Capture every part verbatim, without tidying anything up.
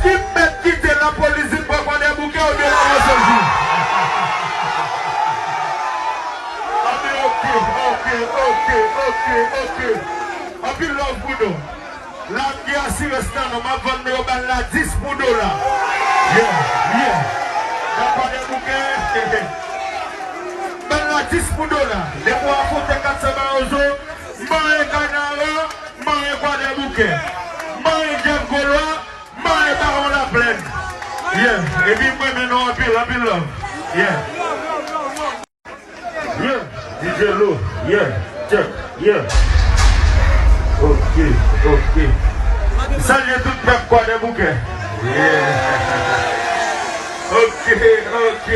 Ki mèt kite lapolis vin pran Kwadèboukè oubyen Lawòs Anjou? Anben, oke, oke, oke, oke, oke. Anpil love pou nou. La m gen asirans nan non, m ap vann nou yo, bann la dis pou dola. Yeah, yeah. Nan Kwadèboukè, bann la dis pou dola. Depi w afwonte kat san Mawozo, manyen Kanara, manyen Kwadèboukè, manyen Jèf Golwa, manyen Bawon Laplèn. Yeah, epi m renmen nou anpil, anpil love. Yeah. Yeah, D J Lou, yeah, check, yeah. Ok, ok. M salye tout pèp Kwadèboukè. Yeah. Ok, ok,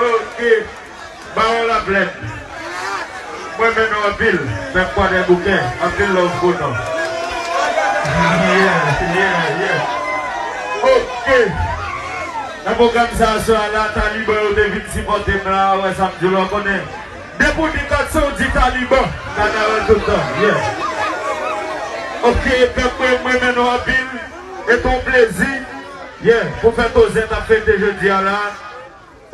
ok. Bawon Laplèn. Mwen renmen nou anpil, pèp Kwadèboukè, anpil love pou nou. Yeah, yeah, yeah. Ok. Nan pwogram sa aswè a la, Taliban yo te vin sipòte m la, wè sa m di w la, w konnen. Depi w di Kat San, w di Taliban. Kanara tout tan, yeah. Ok, pèp mwen, mwen renmen nou anpil. E t on plezi, yeah, pou fèt Ozen t ap fete jodi a la.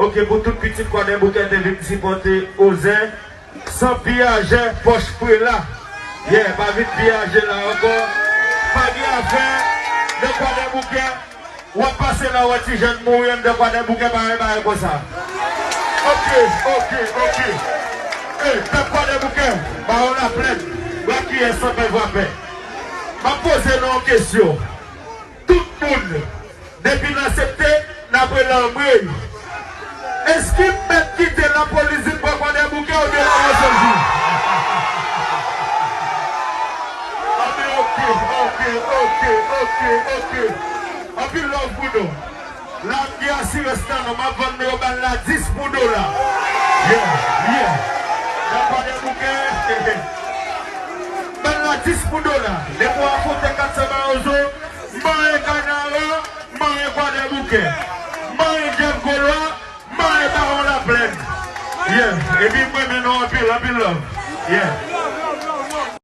Ok, pou tout pitit Kwadèboukè te vin sipòte Ozen, san piyajè pòch Prela. Yeah, pa vin piyaje la ankò. Pa gen afè nan Kwadèboukè. W ap pase la, w wè ti jèn mouri anndan Kwadèboukè, pa gen bagay konsa. Ok, ok, ok. Ey, pèp Kwadèboukè, Bawon Laplèn, brakiyè san pè vwapè. M ap poze nou yon kesyon. Tout moun, depi n aksepte, n ap rele anmwey. Èske m mèt kite lapolis vin pran Kwadèboukè oubyen Lawòs Anjou? Anben, ok, ok, ok, ok, ok. Anpil love pou nou. La m gen asirans nan non, m ap vann nou yo, bann la dis pou dola. Yeah, yeah. Nan Kwadèboukè, bann la dis pou dola. Depi w afwonte kat san Mawozo, manyen Kanara, manyen Kwadèboukè, manyen Jèf Golwa, manyen Bawon Laplèn. Yeah, epi m renmen nou anpil, anpil love. Yeah.